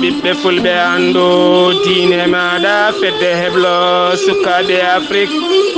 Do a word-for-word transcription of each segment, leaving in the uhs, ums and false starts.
Ɓiɓɓe fulɓe, anndu diine maaɗa, fedde heblo sukaaɓe Afrik.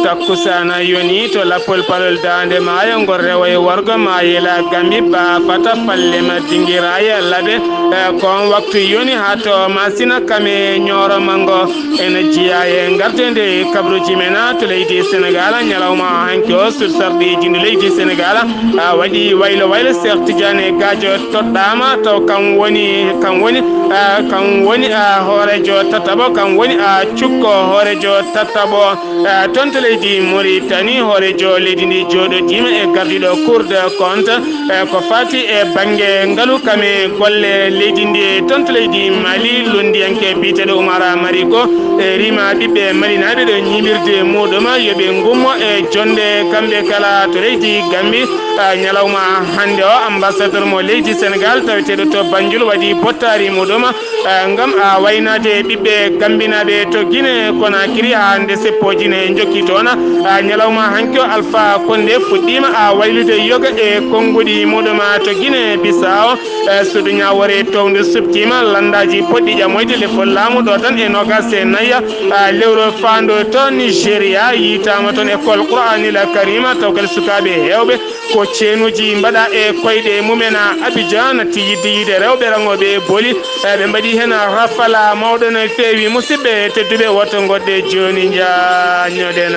Takkusaana yoni to lappol palol daande maayo, ngol rewo e worgo, maayela gambi, baafata, falle ma dingiraya laɓe. E, ko on waktu yoni haa to Masina kame ñooro mango. Ene jeyaa e ngartende kabruuji men to leydi Senegaal, ñalawma hanki o, sursarɗi jindu leydi Senegaal, a, waɗi waylo waylo. Cheikh Tidiane Gadio toɗɗaama, taw kam woni, kam woni, a, kam woni, a, hooreejo tataɓo, kam woni, a, cukko hooreejo tataɓo, a, toon to leydi Mauritanie. Hooreejo leydi ndi jooɗodiima e gardiiɗo Cour des comptes, e ko faati e bannge ngalu kam e golle leydi ndi. Toon to leydi Mali, lunndiyanke biyeteeɗo Oumar Mariko, e, rima ɓiɓɓe malinaaɓe ɗo ñiiɓirde muɗum, yo ɓe ngummo e jonnde kamɓe kala to leydi Gambi. A, ñalawma hannde o, ambassadeur mo leydi Senegaal taweteeɗo to Banjul waɗi bottaari muɗum, a, ngam, a, waynaade ɓiɓɓe gambinaaɓe to Guinée Conakry, haa nde seppooji ne njokki toon. A, ñalawma hanki o, Alpha Condé fuɗɗiima, a, waylude yoga e konnguɗi muɗum to Guinée Bissau. E, suudu ñaawoore towndu suɓtiima, lanndaaji poɗɗi ƴamoyde lefol laamu ɗo tan e noogaas e nayi, a, lewru faandu to Nigeria. Yiytaama toon école Qur'anil Karima, taw kadi sukaaɓe heewɓe ko ceenuuji mbaɗa e koyɗe mumen. Abidjan natti yiɗde yiide rewɓe raŋooɓe e booli. E, ɓe mbaɗi heen rafala mawɗo no feewi. Musidɓe tedduɓe, woto ngoɗɗe jooni, njaññoɗen.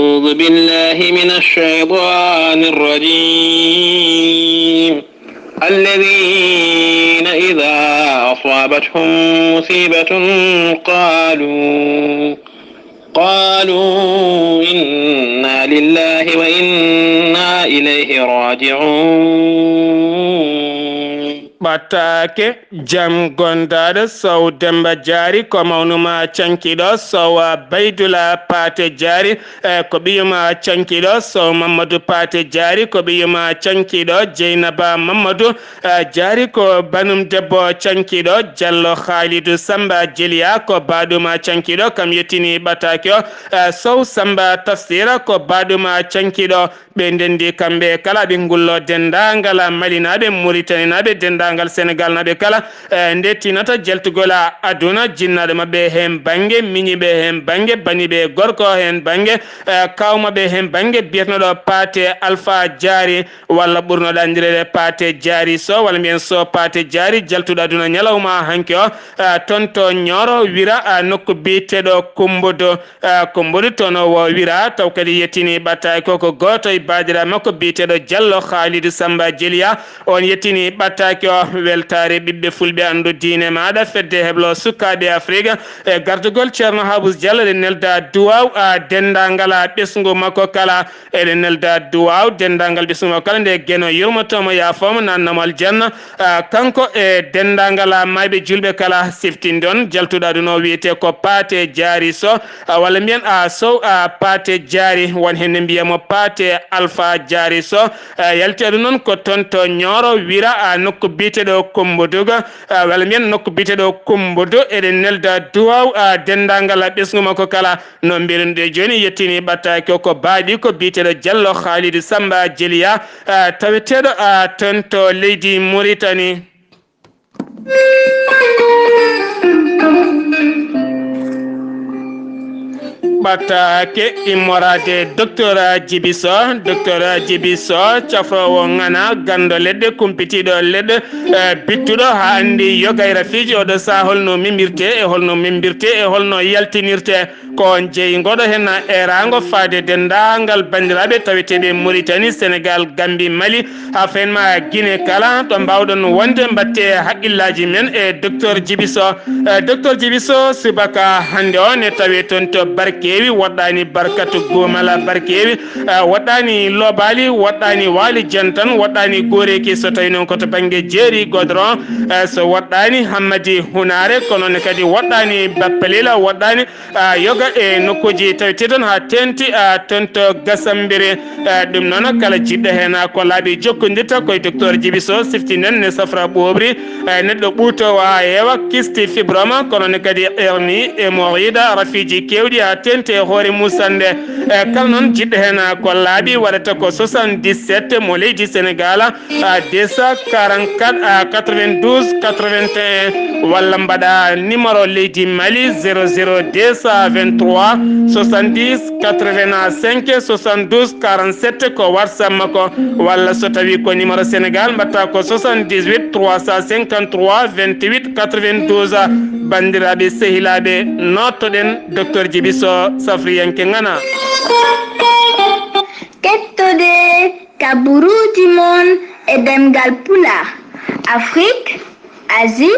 أعوذ بالله من الشيطان الرجيم. الذين إذا أصابتهم مصيبة قالوا، قالوا إنا لله وإنا إليه راجعون. Ɓataake, jam gondaaɗo Sow Demba Jaari, ko mawnuma cankiiɗo Sow Baydula Paate Jaari, e ko ɓiyuma cankiiɗo Sow Mammadu Paate Jaari, ko ɓiyuma cankiiɗo Jeynaba Mammadu, e, Jaari, ko banum debbo cankiiɗo Jallo Haalidu Samba Jeliya, ko baaɗuma cankiiɗo kam yettini ɓataake o, e, Sow Samba Tafsira, ko baaɗuma cankiiɗo. Ɓe ndenndi kamɓe kala, ɓe ngullo denndaangal Malinaaɓe, Muritaninaaɓe, denndaangal Senegaalnaaɓe kala, e, nde tinata jaltugol aduna, jinnaaɗo maɓɓe heen bannge, miñiiɓe heen bannge, baniiɓe gorko heen bannge, e, kaaw maɓɓe heen bannge, biyetenooɗo Paate Alfa Jaari, walla ɓurnooɗo anndireede Paate Jaari Sow, walla mbiyen Sow Paate Jaari, jaltuɗo aduna ñalawma hanki o, e, toon to Ñooro, Wira, e, nokku biyeteeɗo Kummbudu. Ah, ko mboɗo toon o wowira, taw kadi yettini ɓattaake o, ko gooto e baadira makko biyeteeɗo Jallo Khalidou Samba Jeliya. On yettini ɓattaake o. Weltaare ɓiɓɓe fulɓe, anndu diine maaɗa, fedde heblo sukaaɓe Afrika. E gardugol Ceerno Habus Jallo, eɗen nelda duwaaw, ah, denndaangal, ah, ɓesngu makko kala. Eɗen nelda duwaaw denndaangal ɓesngu makko kala, nde Geno yurmotomo, yaafoma, nannamo aljanna. Ah, kanko e denndaangal, ah, maayɓe juulɓe kala, siftinde on jaltuɗo aduna o wiyetee ko Paate Jaari Sow, ah, walla mbiyen, ah, Sow, ah, Paate Jaari, won heen ne mbiya mo Paate Alfa Jaari Sow. Ah, yalti aduna noon ko toon to Ñooro Wira, ah, nokku biyeteeɗo Kummbudu, ah, walla mbiyen nokku biyeteeɗo Kummbudu. Eɗen nelda duwaaw, ah, denndaangal, ah, ɓesngu makko kala. No mbirunoɗen jooni, yettini ɓattaake o, ko baaɗi ko biyeteeɗo Jallo Khalidou Samba Jeliya, ah, taweteeɗo, ah, toon to leydi Muritani. Ɓattaake immoraade Docteur Djiby Sow, Docteur Djiby Sow, cafroowo ŋana, ganndo leɗɗe, kumpitiiɗo leɗɗe, eh, bittuɗo haa anndi yoga e rafiiji, oɗo sahaa holno mimbirtee e holno mimbirtee e holno yaltinirtee. Ko on jeyi ngoɗo heen eeraango faade denndaangal banndiraaɓe taweteeɓe Muritani, Senegaal, Gammbi, Mali, haa feen ma Gine kala, ɗo mbaawɗon wonde, mbaɗtee haqqillaaji men e Docteur Djiby Sow. Eh, Docteur Djiby Sow, subaka hannde o ne tawee toon to Barkeewi, woɗɗaani Barkatu Gumala Barkeewi, eh, woɗɗaani Lobali, woɗɗaani Waali Jantan, woɗɗaani Gooreeki so tawii noon ko to bannge Jeeri Godron, eh, so woɗɗaani Hammadi Hunaare, kono ne kadi woɗɗaani Bappalila, woɗɗaani ah, yoga e nokkuuji taweteeɗi toon haa teeŋti, ah, toon to Gasambiri. Ah, ɗum noon, kala jiɗɗo heen, ah, ko laabi jokkondirta ko e Docteur Djiby Sow, siftinden ne safra ɓooɓri, ah, neɗɗo ɓuuto, ah, heewa, kyste, fibrome, kono ne kadi hernie, hémorroïde, rafiiji keewɗi haa teeŋti. te hoore musande. E kala noon jiɗɗo heen ko laaɓi, waɗata ko soixante-dix-sept mo leydi Sénégal, deux cent quarante-quatre, quatre-vingt-douze, quatre-vingt-un, walla mbaɗa numéro leydi Mali, zéro zéro deux cent vingt-trois soixante-dix quatre-vingt-cinq soixante-douze quarante-sept, ko WhatsApp makko, walla so tawi ko numéro Sénégal, mbaɗta ko soixante-dix-huit trois cent cinquante-trois vingt-huit quatre-vingt-douze. Banndiraaɓe, sehilaaɓe, nootoɗen Docteur Djiby Sow, safriyanke ŋana. Kettoɗe kaburuuji mon e ɗemngal Pulaar, Afrik, Asie,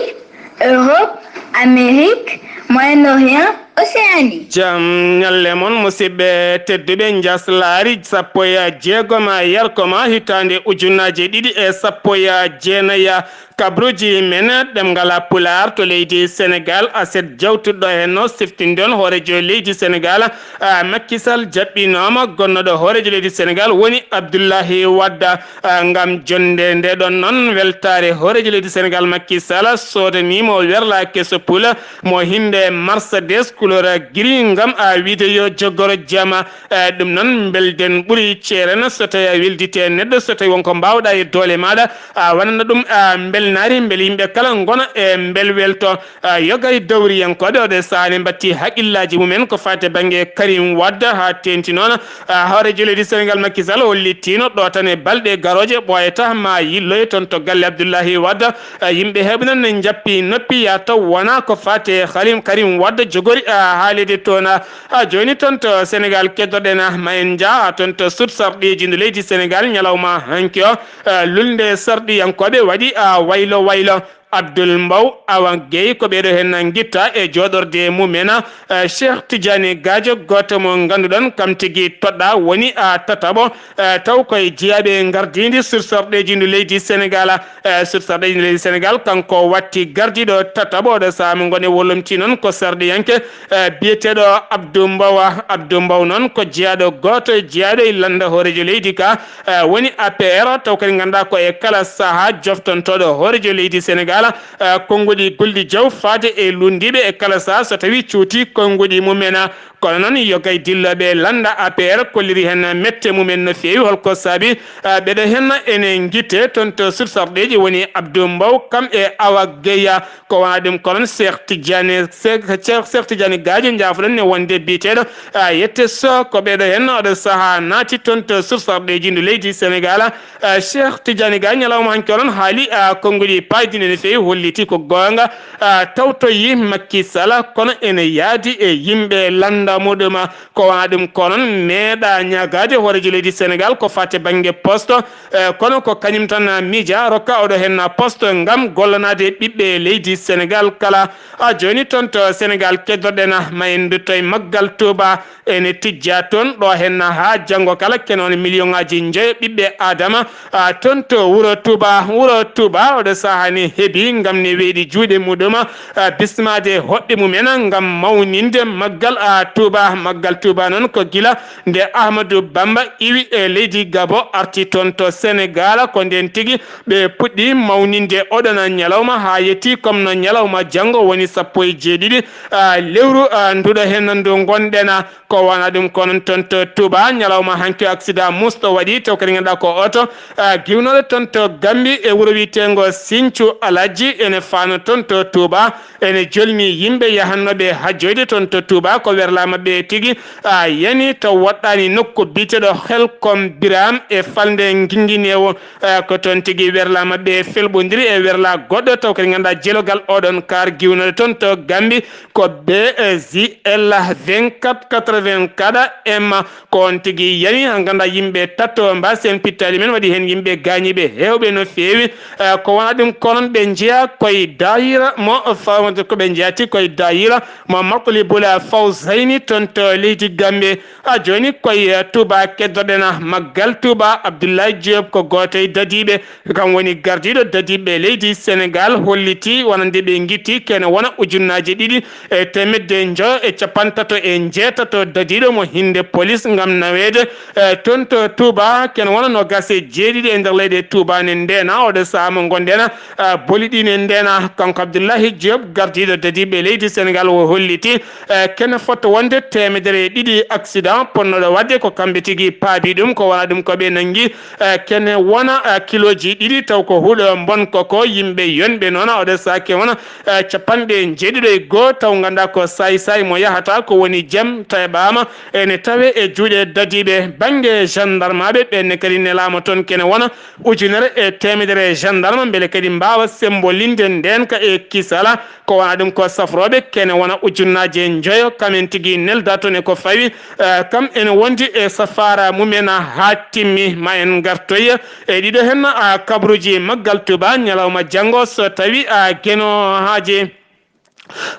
Europe, Amérique, Moyen-Orient, Océanie. Jam ñalle mon, musidɓe tedduɓe. Njaslaari sappo e jeegom a yarkoma hitaande ujunnaaje ɗiɗi e sappo e jeenayi. Kabruuji men ɗemngal Pulaar to leydi Sénégal, aset jawtuɗo heen no siftinɗon hooreejo leydi Sénégal, ah, Macky Sall jaɓɓinooma. Gonnoɗo hooreejo leydi Sénégal woni Abdoulaye Wade. Ah, ngam jonnde nde ɗon noon weltaare, hooreejo leydi Sénégal Macky Sall soodaniimo werla keso pula mo hinnde Mercedes couleur gris ngam a wiide yo joggoro jama. Eh, ɗum noon mbelden ɓuri ceerena so tawi a weldite neɗɗo, so tawi wonko mbaawɗa e doole maaɗa, a waɗana ɗum, a mbelnaari, mbele yimɓe kala ngona e mbelwelto. Ah, yoga e dawriyankooɓe oɗo sahaa ne mbatti haqqillaaji mumen ko faati e bannge Karim Wade, haa teeŋti noon, ah, hooreejo leydi Sénégal Macky Sall hollitiino ɗo tan e balɗe garooje ɓooyata ma yilloye toon to galle Abdoulaye Wade. Ah, yimɓe heɓe noon ne njappi noppi, yaa taw wonaa ko faati e Karim, Karim Wade jogori, ah, haalede toon. Ah, jooni toon to Sénégal keddoɗen, ah, ma en njah, ah, toon to sursarɗeeji ndu leydi Sénégal ñalawma hanki o. Ah, lulnde sarɗiyankooɓe waɗi, ah, waylo waylo. Abdoul Mbow, Awa Gueye, ko ɓeeɗo heen ngitta e jooɗorde mumen. Eh, Cheikh Tidiane Gadio, gooto mo ngannduɗon kam tigi toɗɗa, woni a tataɓo, eh, taw koye jeyaaɓe ngardiindi sursarɗeeji ndu leydi Sénégal. Eh, sursarɗeeji ndu leydi Sénégal, kanko watti gardiiɗo tataɓo. Oɗo sahaa mo ngon e wolomti noon ko sarɗiyanke, eh, biyeteeɗo Abdou Mbow. Abdou Mbow noon ko jeyaaɗo gooto e jeyaaɓe e lannda hooreejo leydi ka, eh, woni A P R, taw kadi ngannduɗaa ko e kala sahaa joftontooɗo hooreejo leydi Sénégal, eh, konnguɗi gulɗi jaw faade e lunndiiɓe e kala sahaa so tawii cuuti konnguɗi mumen. Kono noon, yoga e dillooɓe lannda A P R kolliri heen mette mumen no feewi. Holko saabi, eh, ɓeɗo heen ene ngitte toon to sursarɗeeji woni Abdou Mbow kam e Awa Gueye. Ko wonaa ɗum ko noon Cheikh Tidiane, Cheikh, Cheikh Tidiane Gadio, njaafoɗon ne wonde biyeteeɗo, ah, Yette Sow, ko ɓeeɗo heen oɗo sahaa naati toon to sursarɗeeji ndu leydi Sénégal. Ah, Cheikh Tidiane Gadio ñalawma hanki o noon haali, ah, konnguɗi paydini no feewi, holliti ko goonga, ah, tawtoyi Macky Sall, kono ene yaadi e yimɓe lannda muɗum. Ko wonaa ɗum ko noon meeɗa ñaagaade hooreejo leydi Sénégal ko faati bannge poste, eh, kono ko kañum tan miija rokka oɗo heen poste ngam gollanaade ɓiɓɓe leydi Sénégal kala. A jooni toon to Sénégal keddoɗen, ma en ndutto e maggal Touba, ene tijja toon ɗo heen haa janngo kala, kene woni million ŋaaji njoyo ɓiɓɓe Adama, a, toon to wuro Touba. Wuro Touba oɗo sahaa ne heɓi ngam ne weeɗi juuɗe muɗum, a, bismaade hoɓɓe mumen ngam mawninde maggal, a, Touba. Maggal Touba noon ko gila nde Ahmadou Bamba iwi e leydi Gabo, arti toon to Sénégal, ko ndeen tigi ɓe puɗɗi mawninde oɗon ñalawma haa yetti comme no ñalawma janngo woni sappo e jeeɗiɗi, a, lewru, a, nduɗo heen ndu ngonɗen. Ko wonaa ɗum ko noon toon to Touba, ñalawma hanki o accident musɗo waɗi, taw kadi ngannduɗaa ko oto, a, giwnooɗo toon to Gambi e wuro wiyeteengo Sinthiou Aladji, ene faano toon to Touba, ene jolni yimɓe yahannooɓe hajjoyde toon to Touba, ko werlaa maɓɓe tigi, a, yani taw woɗɗaani nokku biyeteeɗo Helcom Birame e falnde Ngingineewo, a, ko toon tigi werlaa maɓɓe felɓondiri e werlaa goɗɗo, taw kadi ngannduɗaa jelogal oɗon kaar giwnooɗo toon to Gambi, ko B Z L vingt-quatre quatre-vingt-quatre M. Ko on tigi yani, haa ngannduɗaa yimɓe tato mbaasi heen pittaali men, waɗi heen yimɓe gaañiiɓe heewɓe no feewi. Eh, ko wonaa ɗum, ko onon ɓe njeyaa koye daayira mo fawde, ko ɓe njeyaa tigi koye daayira mo Matlabul Fawzayni toon to leydi Gambi. Haa jooni koye, eh, Touba keddoɗen, ah, maggal Touba. Abdoulaye Diop ko gooto e dadiiɓe. Kam woni gardiiɗo dadiiɓe leydi Sénégal, holliti wonande ɓe ngitti kene wona ujunnaaje ɗiɗi e teemedde njoyo e capantato e njeetato dadiiɗo mo hinnde polis ngam naweede, eh, toon to Touba, kene wona noogaas e jeeɗiɗi e nder leyɗe Touba ne ndeena. Oɗo sahaa mo ngonɗen, eh, boli ɗi ne ndeena. Kanko Abdoulaye Diop, gardiiɗo dadiiɓe leydi Sénégal, o holliti, eh, kene fotto won nde teemedere e ɗiɗi accident ponnooɗo waɗde, ko kamɓe tigi paabi ɗum, ko wona ɗum ko ɓe nanngi, eh, kene wona, eh, kilooji ɗiɗi, taw ko huɗo mbonko ko yimɓe yonɓe noon, oɗo saake wona, eh, capanɗe njeeɗiɗo e goo, taw ngannduɗaa ko saay saay mo yahata ko woni jam, taweɓaama ene tawe e juuɗe dadiiɓe. Bannge gendarmeaɓe ɓen ne kadi nelaama toon kene wona ujunere e teemedere gendarme, mbele kadi mbaawa sembolinde ndeenka e kisala. Ko wona ɗum ko safrooɓe kene wona ujunnaaje njoyo, kamen tigi nelda toon e ko fawi, eh, kam ene wondi e safaara mumen haa timmi. Ma en ngartoy e ɗiɗo heen, a, kabaruuji maggal tuba ñalawma janngo, so tawi, a, Geno haaji.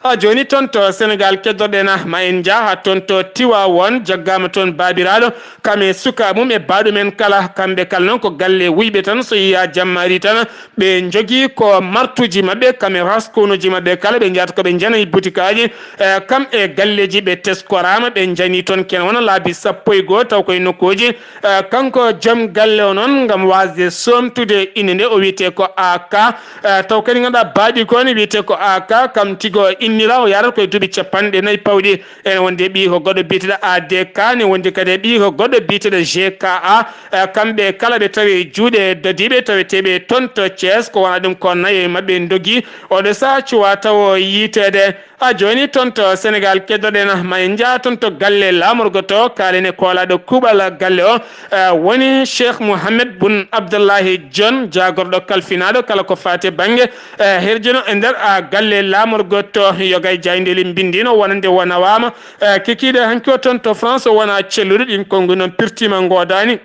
A, jooni toon to Senegaal keddoɗen, a, ma en njah haa toon to Tiwaawoon, jaggaama toon baabiraaɗo, kam e suka mum e baaɗumen kala. Kamɓe kala noon ko galle wuyɓe tan, so yiyaa jammaari tan, ɓe njogii ko martuuji maɓɓe, kam e raskunuuji maɓɓe kala, ɓe njahata ko ɓe njana e butikaaji, eh, kam e galleeji, ɓe teskoraama, ɓe njani toon kene wona laabi sappo e goo, taw koye nokkuuji, eh, kanko joom galle o noon, ngam waasde soomtude innde nde, o wiyetee ko A K, eh, taw kadi ngannduɗaa baaɗi ko ne wiyetee ko A K, kam tigi o innira, o yahrata koye duuɓi capanɗe nayi pawɗi. Ene wondi e ɓiy ko goɗɗo biyeteɗo A D K, ne wondi kadi e ɓiy ko goɗɗo biyeteɗo G K A. Eh, kamɓe kala ɓe tawi juuɗe dadiiɓe taweteeɓe toon to Thiès, ko wona ɗum ko nayo e maɓɓe ndogi. Oɗo sahaa cuwa tawo yiiteede. A, jooni toon to Senegaal keddoɗen, ma en njah toon to galle laamorgo to, kaalen e koolaaɗo kuuɓal galle o, eh, woni Cheikh Mohamed Boun Abdallahi Dionne, jaagorɗo kalfinaaɗo kala ko faati e bannge, eh, herjino e nder, a, galle laamorgo to. Yoga e jaayndeeli mbinndino wonande o nawaama, eh, kikiiɗe hanki o toon to France o wona celluɗo, ɗiin konnguɗi noon pirtiima ngoodaani.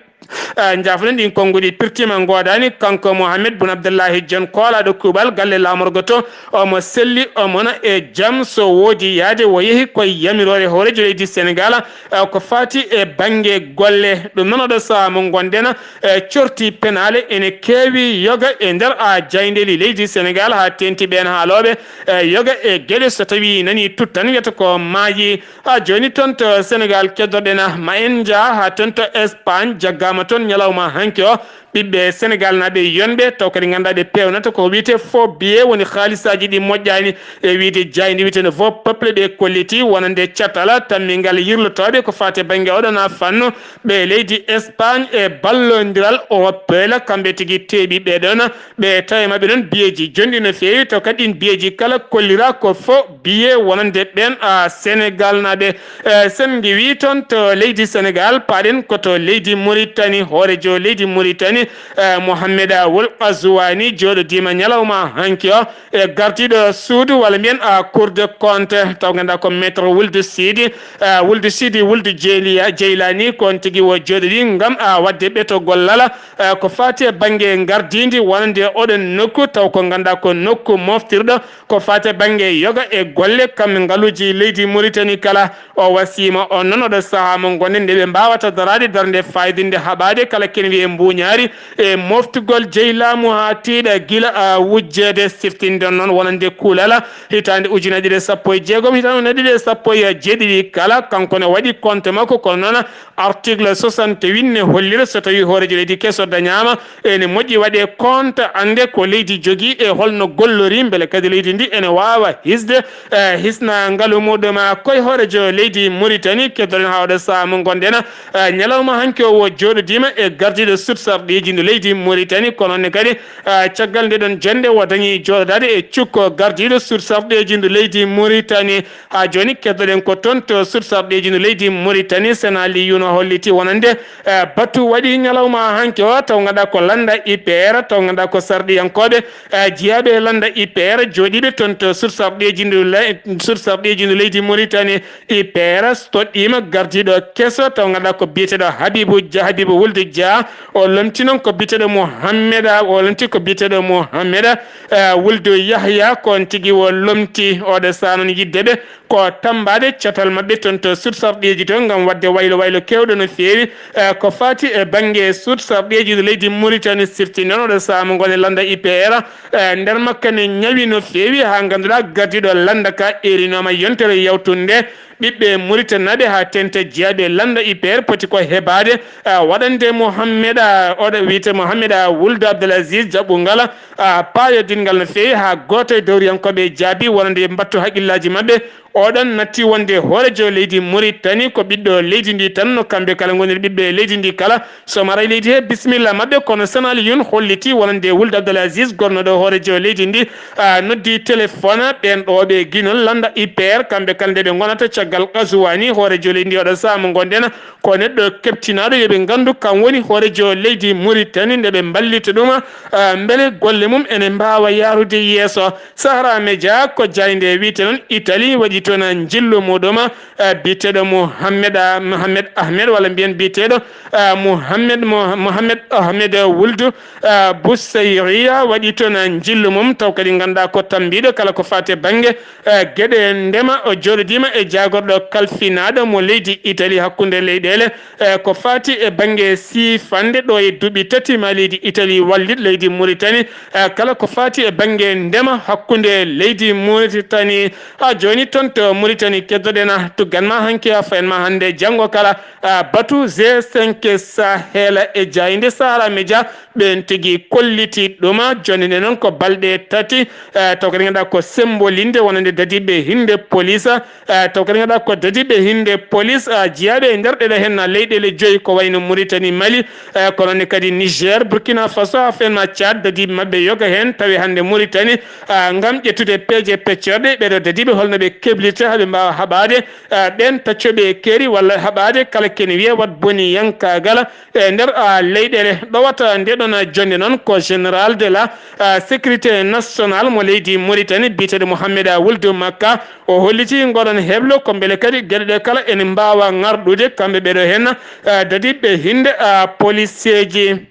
Eh, njaafoɗen, ɗiin konnguɗi pirtiima ngoodaani. Kanko Mohamed Boun Abdallahi Dionne, koolaaɗo kuuɓal galle laamorgo to, omo selli, omo wona e jam, so woodi yahde, o yehi koye yamiroore hooreejo leydi Senegaal, eh, ko faati e bannge golle. Ɗum noon, oɗo sahaa mo ngonɗen, eh, corti penaale ene keewi yoga e nder, a, jaayndeeli leydi Senegaal, haa teeŋti ɓeen haalooɓe, eh, yoga e geɗe, so tawii nanii tut tan wiyata ko maayi. A, jooni toon to Senegaal keddoɗen, ma en njah haa toon to Espagne, jaggaama toon ñalawma hanki o, ɓiɓɓe Senegaal naaɓe yonɓe, taw kadi ngannduɗaa ɓe peewnata ko wiyetee faux billet, woni haalisaaji ɗi moƴƴaani, e wiyde jaaynde wiyetee no Faux Peuple, ɓe kolliti wonande catal tammingal yirlotooɓe ko faati e bannge oɗon fannu, ɓe leydi Espagne e ballondiral Europel, kamɓe tigi teeɓi ɓe ɗoon. Ɓe tawi maɓɓe noon biyeeji jonɗi no feewi, taw kadi ɗiin biyeeji kala kollira ko faux billet wonande ɓeen, a, Senegaal naaɓe. Eh, sen ngiwii toon to leydi Senegaal, paaɗen ko to leydi Mauritanie, hooreejo leydi Mauritanie, eh, Mohamed Wul Azouani, jooɗodiima ñalawma hanki o e gardiiɗo suudu, walla mbiyen, a, Cour de compte, taw ngannduɗaa ko Maître Wuldu Siidi, eh, Wuldu Siidi, Wuldu Jeyliya-, Jeylani, ko on tigi o jooɗodii ngam, a, waɗde ɓetogol lala, eh, ko faati e bannge ngardiindi wonande oɗon nokku, taw ko ngannduɗaa ko nokku moftirɗo ko faati e bannge yoga e golle, kamɓe ngaluuji leydi Mauritanie kala. O wasiima on noon oɗo sahaa mo ngonɗen nde ɓe mbaawata daraade darnde faayidinnde haɓaade kala ken wiye mbuuñaari e moftugol jeyi laamu haa tiiɗa gila, a, wujjeede. Siftinde noon wonande kuulala hitaande ujunaaji ɗiɗi e sappo e jeegom, hitaande ujunaaji ɗiɗi e sappo e jeeɗiɗi kala, kanko ne waɗi compte makko, kono noon article soixante-huit ne hollira so tawii hooreejo leydi keso dañaama, ene moƴƴi waɗee compte, annde ko leydi jogii e holno gollori, mbele kadi leydi ndi ene waawa hisde, eh, hisna ngalu muɗum. Koye hooreejo leydi Mauritanie, keddoɗen haa oɗo sahaa mo ngonɗen, eh, ñalawma hanki o, o jooɗodiima e gardiiɗo sursarɗeeji ndu leydi Mauritanie, kono ne kadi, eh, caggal nde ɗon jonnde o dañi jooɗodaade e cukko gardiiɗo sursarɗeeji ndu leydi Mauritanie. Haa jooni keddoɗen ko toon to sursarɗeeji ndu leydi Mauritanie, Sena Liyun o holliti wonande, eh, batu waɗi ñalawma hanki o, taw ngannduɗaa ko lannda I P R, taw ngannduɗaa ko sarɗiyankooɓe, eh, jiyaaɓe lannda I P R jooɗiiɓe toon to sursarɗeeji ndu le-, sursarɗeeji ndu leydi Mauritanie. I P R toɗɗiima gardiiɗo keso, taw ngannduɗaa ko biyeteeɗo Habibu Dia, Habibu Wuldu Dia, o lomti noon ko biyeteeɗo Mohammeda, o lomti ko biyeteeɗo Mohammeda, eh, Wuldu Yahya, ko on tigi o lomti. Oɗo sahaa noon yiɗde ɓe ko tammbaade catal maɓɓe toon to sursarɗeeji to ngam waɗde waylo waylo keewɗo no feewi, eh, ko faati e bannge sursarɗeeji ndu leydi Mauritanie, sirti noon oɗo sahaa mo ngonɗen lannda I P R, eh, nder makka ne ñawi no feewi haa ngannduɗaa gardiiɗo lannda ka erinooma yontere yawtunde. Ɓiɓɓe Mauritanie naaɓe haa teeŋti jiyaaɓe lannda I P R poti ko hebaade, eh, waɗande Mohammeda, oɗo wiyetee Mohammeda Wuldu Abdelaziz jaɓɓungal, ah, paayodinngal no feewi haa gooto e dowriyankooɓe jaabii wonande mbattu hakkillaaji maɓɓe. Oɗon natti wonde hoorejo leydi Mauritanie ko ɓiɗɗo leydi ndi tan, no kamɓe kala ngoniri ɓiɓɓe leydi ndi kala. So maray leydi he bisimilla maɓɓe, kono Sen Aliyun holliti wonande Wuld Abdel Aziz, gornoɗo hoorejo leydi ndi, a, noddi téléphone ɓen ɗo ɓe ginol lannda I P R, kamɓe kala nde ɓe ngonata caggal Qazouani, hoorejo leydi ndi oɗo sahaa mo ngonɗen, ko neɗɗo keɓtinaaɗo, yo ɓe nganndu kam woni hoorejo leydi Mauritanie, nde ɓe mballita ɗum, a, mbele golle mum ene mbaawa yaarude yeeso. Sahara Media ko jaaynde wiyte noon Italie, waɗi toon njillu muɗum, a, biyeteeɗo Mohamed, a, Mohamed Ahmed, walla mbiyen biyeteeɗo, a, Mohamed, Mo-, Mohamed Ahmed Wuld, a, Boussaïria, waɗi toon njillu mum, taw kadi ngannduɗaa ko tammbiiɗo kala ko faati e bannge, e, geɗe ndema. O jooɗodiima e jaagorɗo kalfinaaɗo mo leydi Italie hakkunde leyɗeele, e, ko faati e bannge siifande ɗo e duuɓi tati ma leydi Italie wallit leydi Mauritanie, e, kala ko faati e bannge ndema hakkunde leydi Mauritanie. Haa jooni toon to Mauritanie keddoɗen, a, tuggan ma hanki haa fayen ma hannde janngo kala, a, batu G cinq Sahel e jaaynde Sahara Media. Ɓeen tigi kolliti ɗum, a, jonnde nde noon ko balɗe tati, eh, taw kadi ngannduɗaa ko sembolinde wonande dadiiɓe hinnde police, eh, taw kadi ngannduɗaa ko dadiiɓe hinnde police, a, jiyaaɓe e nder ɗeɗo heen leyɗeele joyi ko wayno Mauritanie, Mali, eh, kono ne kadi Niger, Burkina Faso, haa fayen ma Tchad, dadiiɓe maɓɓe yoga heen tawi hannde Mauritanie, a, ngam ƴettude peeje peccorɗe ɓeɗo dadiiɓe holno ɓe keblirta haa ɓe mbaawa haɓaade, a, ɓeen taccoɓe keeri walla haɓaade kala kene wiyee wat boni yankagal, e nder, a, leyɗeele. Ɗowata nde ɗon, a, jonnde noon ko général de la, a, sécurité nationale mo leydi Mauritanie biyeteeɗo Mohamed, a, Wuld Makka. O holliti ngoɗon heblo ko mbele kadi geɗe ɗe kala ene mbaawa ŋarɗude kamɓe ɓeɗo heen, a, dadiiɓe hinnde, a, policeeji.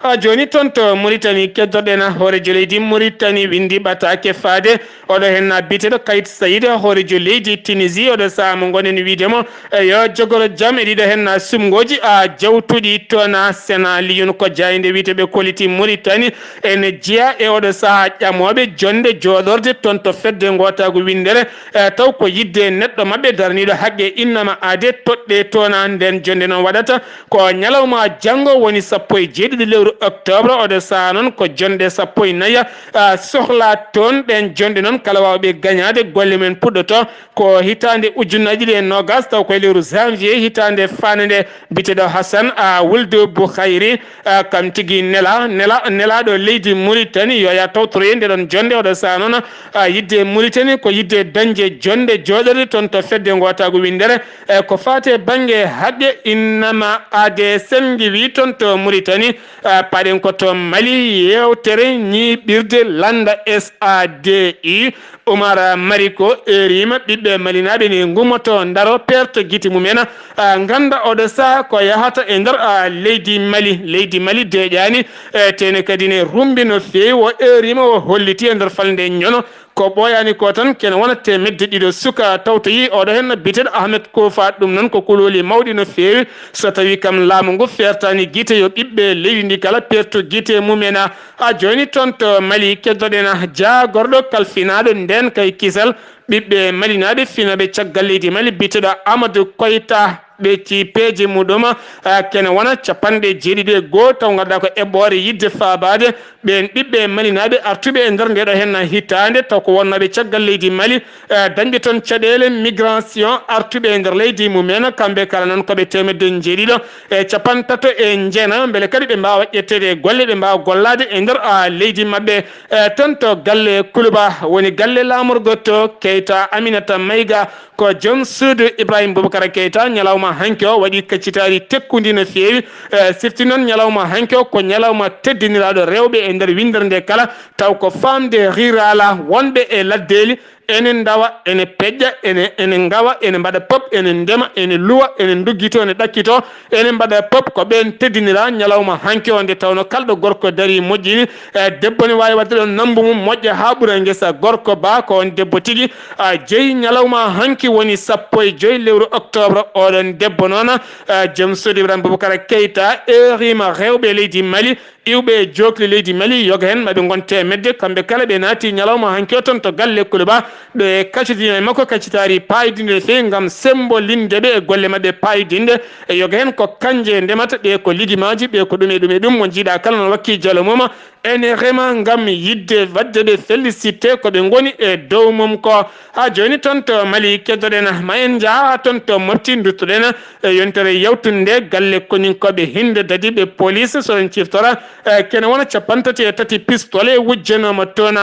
Haa jooni toon to Mauritanie keddoɗen, a, hoorejo leydi Mauritanie winndi ɓataake faade oɗo heen, a, biyeteeɗo Kayit Sayid, hoorejo leydi Tunisie, oɗo sahaa mo ngonen wiide mo, e, yo jogoro jam e ɗiɗo heen, a, sumngooji, a, jawtuɗi toon, a, Sen Aliyun. Ko jaaynde wiyte ɓe kolliti Mauritanie ene jeyaa e oɗo sahaa ƴamooɓe jonnde jooɗorde toon to fedde ngootaagu winndere, e, taw ko yiɗde neɗɗo maɓɓe daraniiɗo haqqe innama aade toɗɗe toon, a, nden jonnde noon waɗata ko ñalawma janngo woni sappo e jeeɗiɗi lewru octobre, oɗo sahaa noon ko jonnde sappo e nayi, a, sohlaa toon. Ɗeen jonnde noon kala waawɓe gañaade golle mum puɗɗoto ko hitaande ujunnaji ɗiɗi e noogas, taw koye lewru janvier hitaande faande nde. Biyeteeɗo Hassan, a, Wuld Bukhayri, a, kam tigi nela, nela, nelaaɗo leydi Mauritanie, yo ya tawtoroye nde ɗon jonnde, oɗo sahaa noon, a, yiɗde Mauritanie ko yiɗde dañde jonnde jooɗorde toon to fedde ngootaagu winndere, e ko faati e bannge haqqe innama aade. Sen ngiwii toon to Mauritanie, a, paɗen ko to Mali, yeewtere ñiiɓirde lannda S A D I, Umar Mariko eerima ɓiɓɓe malinaaɓe ne ngummoto ndaro peerto gite mumen, a, ngannda oɗo sahaa ko yahata e nder, a, leydi Mali. Leydi Mali deeƴaani, e, tene kadi ne rumbi no feewi. O eerima, o holliti e nder falnde ñono ko ɓooyaani ko tan kene wona teemedde ɗiɗo suka tawtoyi oɗo heen biyeteeɗo Ahmed Kofa. Ɗum noon ko kuloli mawɗi no feewi so tawi kam laamu ngu feertaani gite yo ɓiɓɓe leydi ndi kala peerto gite mumen. A, jooni toon to Mali keddoɗen, a, jaagorɗo kalfinaaɗo ndeen kay kisal ɓiɓɓe malinaaɓe finooɓe caggal leydi Mali biyeteeɗo Amadou Koyta. Ɓe ci peeje muɗum, a, kene wona capanɗe jeeɗiɗi e goo, taw ngannduɗaa ko eɓɓoore yiɗde faabaade ɓeen ɓiɓɓe malinaaɓe artuɓe e nder ndeeɗo heen hitaande, taw ko wonnooɓe caggal leydi Mali, a, dañɓe toon caɗeele migration artuɓe e nder leydi mumen. Kamɓe kala noon ko ɓe teemedde jeeɗiɗo e capantato e jeenayo, mbele kadi ɓe mbaawa ƴetteede e golle, ɓe mbaawa gollaade e nder, a, leydi maɓɓe. E, toon to galle Kuluba woni galle laamorgo to Keyta Aminata Mayga, ko joom suudu Ibrahim Boubacar Keita. Ñalawma hanki o waɗi kaccitaari tekkundi no feewi. E, sirti noon ñalawma hanki o ko ñalawma teddiniraaɗo rewɓe e nder winndere nde kala, taw ko famde rurala wonɓe e laddeeli, ene ndawa, ene peƴƴa, ene, ene ngawa, ene mbaɗa pop, ene ndema, ene luwa, ene nduggito, ene ɗakkito, ene mbaɗa pop. Ko ɓeen teddinira ñalawma hanki o, nde tawno kalɗo gorko darii moƴƴini, e, debbo ne waawi waɗde ɗon nammbu mum moƴƴa haa ɓura ngesa gorko ba, ko on debbo tigi. A, jeyi ñalawma hanki woni sappo e joy lewru octobre. Oɗon debbo noon, a, joom suudu Ibrahim Boubacar Keita, eeriima rewɓe leydi Mali, iwɓe e jookli leydi Mali, yoga heen maɓe ngon teemedde, kamɓe kala ɓe naati ñalawma hanki o toon to galle Kuluba, ɓe kaccitiima e makko kaccitaari paaydinnde no feewi ngam semmbolinde ɓe e golle maɓɓe paaydinnde. E yoga heen ko kanje ndemata, ɓe ko ligimaaji, ɓe ko ɗum e ɗum e ɗum, mo njiiɗa kala no wakki jalo mum, ene rema ngam yiɗde waɗde ɓe félicité ko ɓe ngoni e dow mum ko. Haa jooni toon to Mali keddoɗen, ma en njaha haa toon to Mopti nduttoɗen e yontere yawtunde galle koninkooɓe hinde dadiiɓe police so en ciftora, e kene wona capanɗe tati e tati pistolet wujjanooma toon.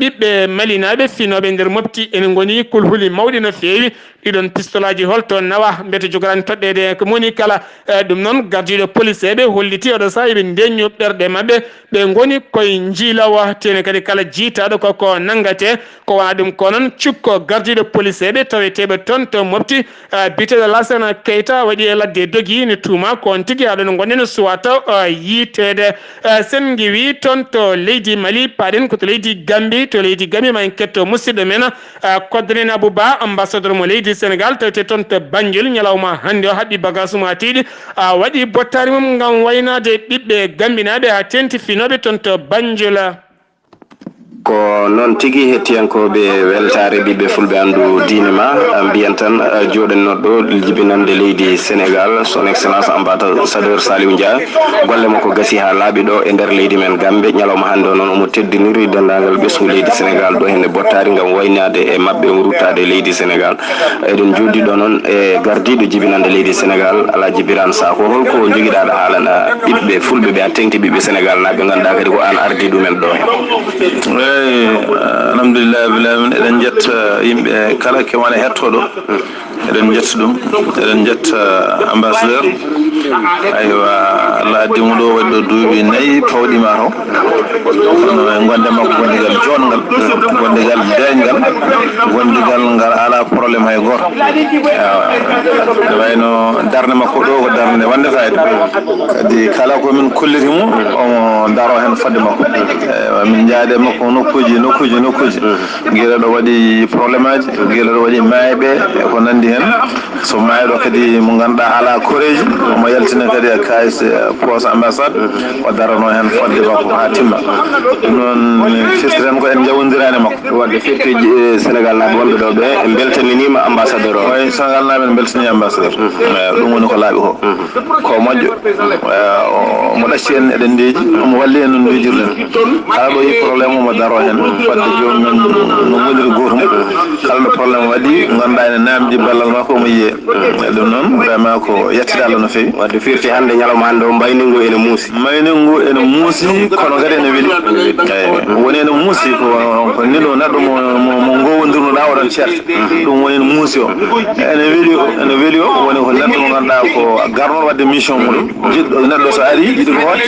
Ɓiɓɓe malinaaɓe finooɓe nder Mopti ene ngoni kulhuli mawɗi no feewi. Ɗiɗon pistolaaji holto nawa mbete jogorani toɗɗeede ko moni kala. E ɗum noon gardiiɗo poliseeɓe holliti oɗo sahaa eɓe ndeñño ɓerɗe maɓɓe, ɓe ngoni koye njiilawa tene kadi kala jiitaaɗo koko nanngate. Ko wona ɗum ko noon cukko gardiiɗo poliseeɓe taweteeɓe toon to Mopti, e biyeteeɗo Lasana Keyta waɗi e ladde dogi ne tuuma ko on tigi haɗo no ngonɗen suwata, e yiiteede. E sen ngiwi toon to leydi Mali, paaɗen ko to leydi Gambi. To leydi Gambi ma en ketto musidɗo men, e koddanen Abou Ba, ambassadeur mo leydi Sénégal tawte toon to Banjul, ñalawma hannde o haɓɓi bagage mum haa tiiɗi, e waɗi bottaari mum ngam waynaade ɓiɓɓe Gambinaaɓe haa teenti finooɓe toon to Banjul. Ko noon tigi, hettiyankooɓe weltaare ɓiɓɓe fulɓe anndu diine ma, mbiyen tan, jooɗen noɗɗo jibinande leydi Sénégal, son excellence ambassadeur Saliou Ndiaye. Golle makko gasi haa laaɓi ɗo e nder leydi men Gambe. Ñalawma hannde o noon omo teddiniri denndaangal ɓesngu leydi Sénégal ɗo henne bottaari ngam waynaade e maɓɓe, omo ruttaade e leydi Sénégal. Eɗen jooɗi ɗo noon e gardiiɗo jibinande leydi Sénégal, Alhaji Birane Sakho. Holko njogiɗaa ɗo haalana ɓiɓɓe fulɓe ɓe, a teŋti ɓiɓɓe Sénégal naaɓe, ngannduɗaa kadi ko aan ardii ɗumen ɗo heen? Eeyi, alhamdulillahi rabbil alamin. Eɗen njetta yimɓe kala ke wona hettooɗo. Eɗen njetta ɗum, eɗen njetta ambassadeur. Aywa, Allah addi mo ɗo waɗi ɗo duuɓi nayi pawɗi ma taw. Kono e gonde makko gondigal joɗngal, gondigal deeƴngal, gondigal ngal ala problème hay gooto. Awa. Ene wayno darnde makko ɗo ko darnde wonde fayida. Kadi kala ko min kolliti mo, omo daro heen fodde makko. Eywa, min njaade makko nokkuuji, nokkuuji, nokkuuji. Gila ɗo waɗi problème aji, gila ɗo waɗi maayɓe e ko nanndi heen. So maayɗo kadi mo ngannduɗaa alaa koreeji, omo yaltina kadi e kaalis, e poos ambassade, o darano heen fodde makko haa timma. Ɗum noon, min firti tan ko en njawonndiraani makko. Wadde firti, eh, Sénégal naaɓe wonɓe ɗo ɓe, en mbeltaniniima ambassadeur o. Oy, Sénégal naaɓe en mbeltanii ambassadeur. Mhm. Eh, ɗum woni ko laaɓi ko. Mhm. Ko moƴƴo. Eh, o, omo ɗacci en e ɗendeeji, omo walli en no njirɗen. Kala ɗo yi problème omo daro heen, fodde joomum en no ngoniri gootum. Kala ɗo problème waɗi, ngannduɗaa ene naamndi ballal makko omo yiyee. Mm. Ɗum noon, vraiment ko yettude Allah no feewi. Wadde firti hannde, ñalawma hannde o, mbayni ngu ene muusi. Mbayni ngu ene muusi, kono kadi ene weli. Eyi, woni ene muusi ko, ko neɗɗo, neɗɗo mo, mo, mo ngowondirnoɗaa oɗon ceerta. Mm. Ɗum woni ene muusi o. Ene weli o, ene weli o, woni ko neɗɗo mo ngannduɗaa ko garnoɗo waɗde mission mum. Jiɗɗo neɗɗo so ari, yiɗi ko waɗi.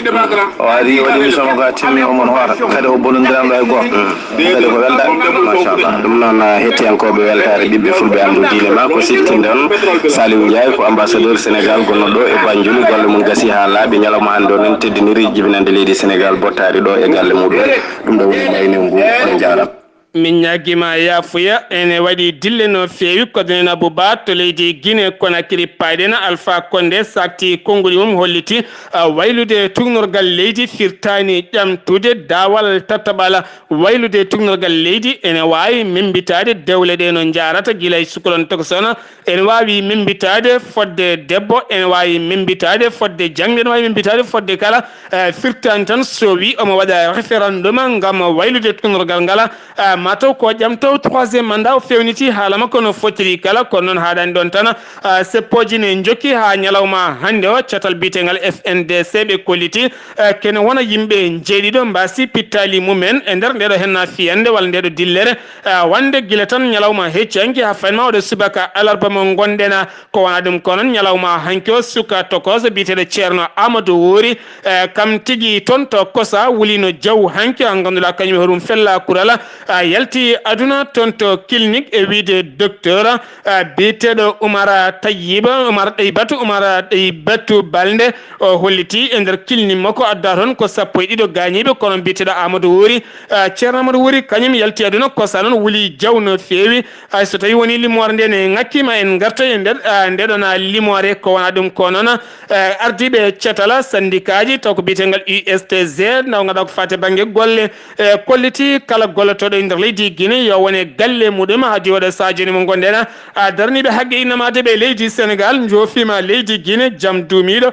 O ari, waɗi mission makko haa timmi, omo hoota. Kadi o bonondiraano e gooto. Mm. Kadi ko welda. Machallah. Ɗum noon, ah, hettiyankooɓe weltaare ɓiɓɓe fulɓe anndu diine ma, ko siftinde on Saliou Ndiaye ko ambassadeur Sénégal gonno ɗo e Banjul. Golle mum gasi haa laaɓi. Ñalawma hannde o noon teddiniri jibinande leydi Sénégal bottaari ɗo e galle muɗum. Ɗum ɗo woni mbayni ngu. On njaaraama. Min ñaagiima yaafuya. Ene waɗi dille no feewi. Koɗɗen Abou Ba to leydi Guinée Conakry, payɗen Alpha Condé sakti konguɗi mum, holliti, ah, waylude tuugnorgal leydi firtaani ƴamtude daawal tataɓal. Waylude tuugnorgal leydi ene waawi memmbitaade dewle ɗe no njaarata gila e sukalon tokosona. Ene waawi memmbitaade fodde debbo, ene waawi memmbitaade fodde jaŋde, ene waawi memmbitaade fodde kala, eh, firtaani tan so wi omo waɗa référendum ngam waylude tuugnorgal ngal. Ah, mataw ko ƴamtaw troisième mandat o fewniti haala makko no fotiri kala, kono noon haaɗani ɗoon tan. Ah, seppooji ne njokki haa ñalawma hannde o, catal biyetengal F N D C ɓe kolliti, ah, kene wona yimɓe njeeɗiɗo mbaasi pittaali mumen e nder ndeɗo henna fiyannde walla ndeɗo dillere. Ah, wonde gila tan ñalawma hecci hanki haa faynma oɗo subaka alarba mo ngonɗen. Ko wona ɗum ko noon, ñalawma hanki o, suka tokooso biyeteeɗo Ceerno Amadou Woori, eh, kam tigi toon to Kosa wulino jaw hanki, o ngannduɗaa kañum e hoɗum fella kural, eh, yalti aduna toon to clinique e wiyde docteur, eh, biyeteeɗo Umar Tayyiba, Umar Ɗeybatu, Umar Ɗeybatu Balde, o holliti e nder clinique makko adda toon ko sappo e ɗiɗo gaañiiɓe, kono biyeteeɗo Amadou Woori, eh, Ceerno Amadou Woori kañum yalti aduna Kosa noon wuli jaw no feewi. Hay so tawii wonii limoore nde ne ŋakkiima, en ngartoy e nder, ah, ndeɗon limoore. Ko wona ɗum ko noon, eh, ardiiɓe catala sandikaaji taw ko biyeteengal U S T Z, naw ngannduɗaa ko faati e bannge golle, eh, kolliti kala gollotooɗo e nder leydi Guinée yo wone galle muɗum haa diwooɗo sahaa jooni mo ngonɗen. Ah, daraniiɓe haqqe innamaadeɓe e leydi Sénégal njoofiima leydi Guinée jam duumiiɗo.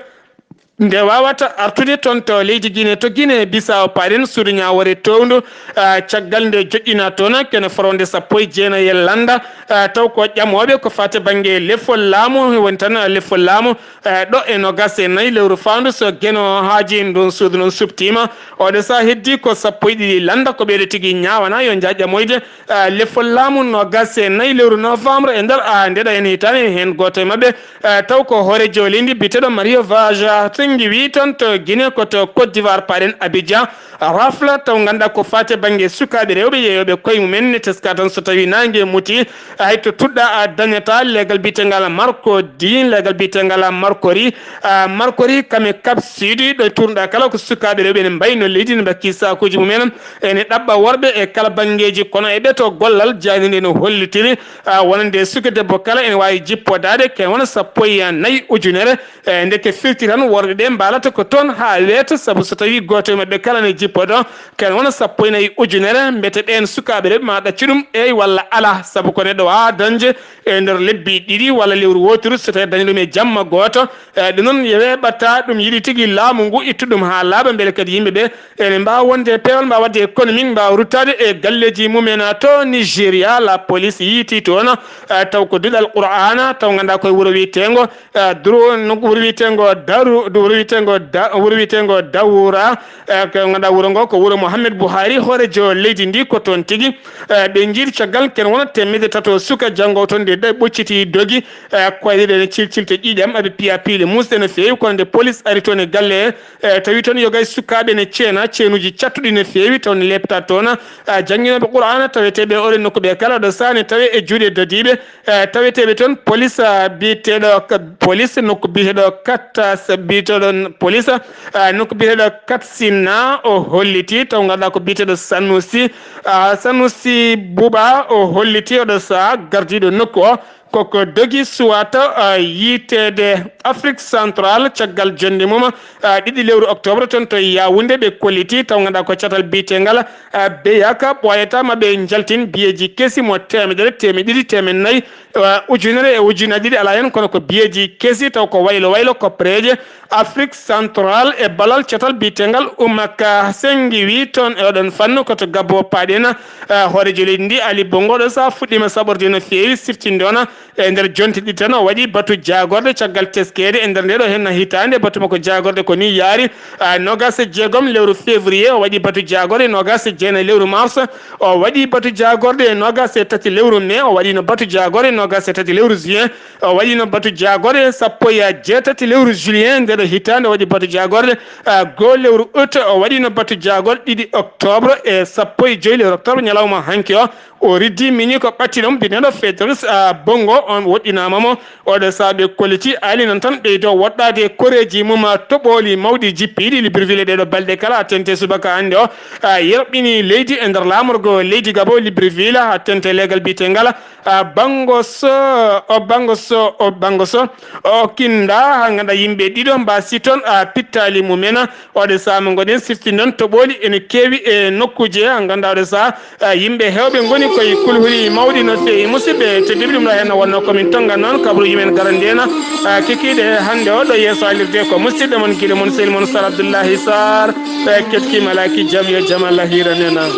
Nde wawata artude toon to leydi Guinée, to Guinée Bissau paɗen suudu ñaawore towndu, ah, caggal nde joƴƴina toon kene foronde sappo e jeenayi e lannda, ah, taw ko ƴamooɓe ko fate bannge lefol laamu, woni tan, ah, lefol laamu, eh, ɗo e noogaas e nayi lewru faandu so Geno haaji ndun suudu noon suɓtiima. Oɗo sahaa heddi ko sappo e ɗiɗi lannda ko ɓeeɗo tigi ñaawana yo njaha ƴamoyde, eh, lefol laamu noogaas e nayi lewru novembre e nder, ah, ndeɗo en hitaande heen gooto e maɓɓe, eh, taw ko hooreejo leydi biyeteeɗo Mario Vaz tengi wi tan to Guinée ko to Côte d'Ivoire paɗen Abidjan. Rafla taw ngannduɗaa ko fate bannge sukaaɓe rewɓe yeeyooɓe koye mumen ne teska tan so tawii naange muti, hay to tuɗɗa a dañata leegal biyetengal Marcodi, leegal biyetengal Marcori, ah, Marcori kame Cap Sud ɗo turnuɗa kala ko sukaaɓe rewɓe ene mbayno leydi ne mbakki sakuuji mumen ene ɗaɓɓa worɓe e kala banngeeji kono e ɓeto gollal jayninde no hollitiri, ah, wonande suka debbo kala ene waawi jippodaade ken wona sappo e nayi ujunere. E, ndeke firti tan worɓe ɓe mbaalata ko toon haa weeta, sabu so tawii gooto e maɓɓe kala ne jippoɗo, ken wona sappo e nayi ujunere, mbete ɓeen sukaaɓe rewɓe ma ɗaccu ɗum, eey walla alaa, sabu ko neɗɗo waawaa dañde e nder lebbi ɗiɗi walla lewru wooturu, so tawii dañi ɗum e jamma gooto. E, ɗum noon, yewee ɓatta ɗum yiɗi tigi laamu ngu ittu ɗum haa laaɓa, mbele kadi yimɓe ɓe ene mbaawa wonde e peewal, mbaawa waɗde économique, mbaawa ruttaade e galleeji mumen to Nigeria. La police yiiti toon, e, taw ko duɗal Qur'aana, taw ngannduɗaa koye wuro wiyeteengo, eh, duro, no wuro wiyeteengo Daru, wuro wiyeteengo Da-, wuro wiyeteengo Dawura, eh, ko ngannduɗaa wuro ngo ko wuro Mohamed Buhari, hooreejo leydi ndi ko toon tigi. Eh, ɓe njiidi caggal ken wona teemedde tato suka janngo toon nde ɗe ɓocciti dogi, eh, koyɗe ɗe ne cilcilta ƴiiƴam, aɓe piya piile muusɗe no feewi, kono nde police ari toon e galle, eh, tawi toon yogay sukaaɓe ne ceena, ceenuuji cattuɗi no feewi, taw ne leepta toon, eh, jannginooɓe Qur'aana taweteeɓe oɗo nokku ɓe kala ɗo saani tawe e juuɗe dadiiɓe, eh, taweteeɓe toon, police, ah, biyeteeɗo ka-, police nokku biyeteeɗo Katas, biyeteeɗo n-, police, ah, nokku biyeteeɗo Katsina, o holliti, taw ngannduɗaa ko biyeteeɗo Sanusi, ah, Sanusi Buba, o holliti oɗo sahaa gardiiɗo nokku o, koko dogi suwata, ah, yiiteede Afrique Centrale caggal jonnde mum, ah, ɗiɗi lewru octobre toon to Yaoundé ɓe kolliti, taw ngannduɗaa ko catal biyetengal ah, beyaka ɓooyata ma ɓe njaltin biyeeji kesi mo teemedere, teemeɗe ɗiɗi, teemeɗe nayi, ah, ujunere e ujunaaji ɗiɗi alaa heen, kono ko biyeeji kesi taw ko waylo waylo, koppereeje Afrique Centrale e balal catal biyetengal Umaka Sengiwi toon e oɗon fannu ko to Gabo paɗen, ah, hooreejo leydi ndi Ali Bongo ɗo sahaa fuɗɗiima saɓorde no feewi siftinde on, e nder jonte ɗiɗi tan, o waɗi batu jaagorɗe caggal teskeede e nder nde ɗo henna hitaande. Batu makko jaagorɗe ko ni yaari, ah, noogaas e jeegom lewru février, o waɗi batu jaagorɗe noogaas e jeenayi lewru mars, o waɗi batu jaagorɗe noogaas e tati lewru mai, o waɗino batu jaagorɗe noogaas e tati lewru juin, o waɗino batu jaagorɗe sappo e jeetati lewru juillet nde ɗo hitaande, o waɗi batu jaagorɗe, ah, goo lewru août, o waɗino batu jaagorɗe ɗiɗi octobre e sappo e joyi lewru octobre ñalawma hanki o. O riddi miñi ko ɓatti ɗum bineɗo Fedris, ah, Bongo on woɗɗinaama mo. Oɗo saabe koliti ali nan tan ɓeydo woɗɗaade koreeji mum, ah, toɓooli mawɗi jippiiɗi Libreville ɗeɗo balɗe kala a tente subaka hannde o, ah, yerɓini leydi e nder laamorgo leydi Gabo Libreville a tente leegal biyetengal, ah, Bango so, o Bango so, o Bango so, o kinda ha ngannduɗaa yimɓe ɗiɗo mbasi toon, ah, pittaali mumen. Oɗo sahaa mo ngoɗen sifti noon toɓooli ene keewi e nokkuuje, ngannduɗaa oɗo sahaa, ah, yimɓe heewɓe ngoni koye kulhuli mawɗi no feewi. Musidɓe tedduɓe, ɗum ɗo heen wonnoo ko min tonnga noon kabaruuji men garande en, ah, kikiiɗe hannde o ɗo yeeso alirde ko musidɗo mon giɗo mon sehil mon Sar Abdoullahi Sar, eh, ketki malaki jam yo jam Allah hiiran en.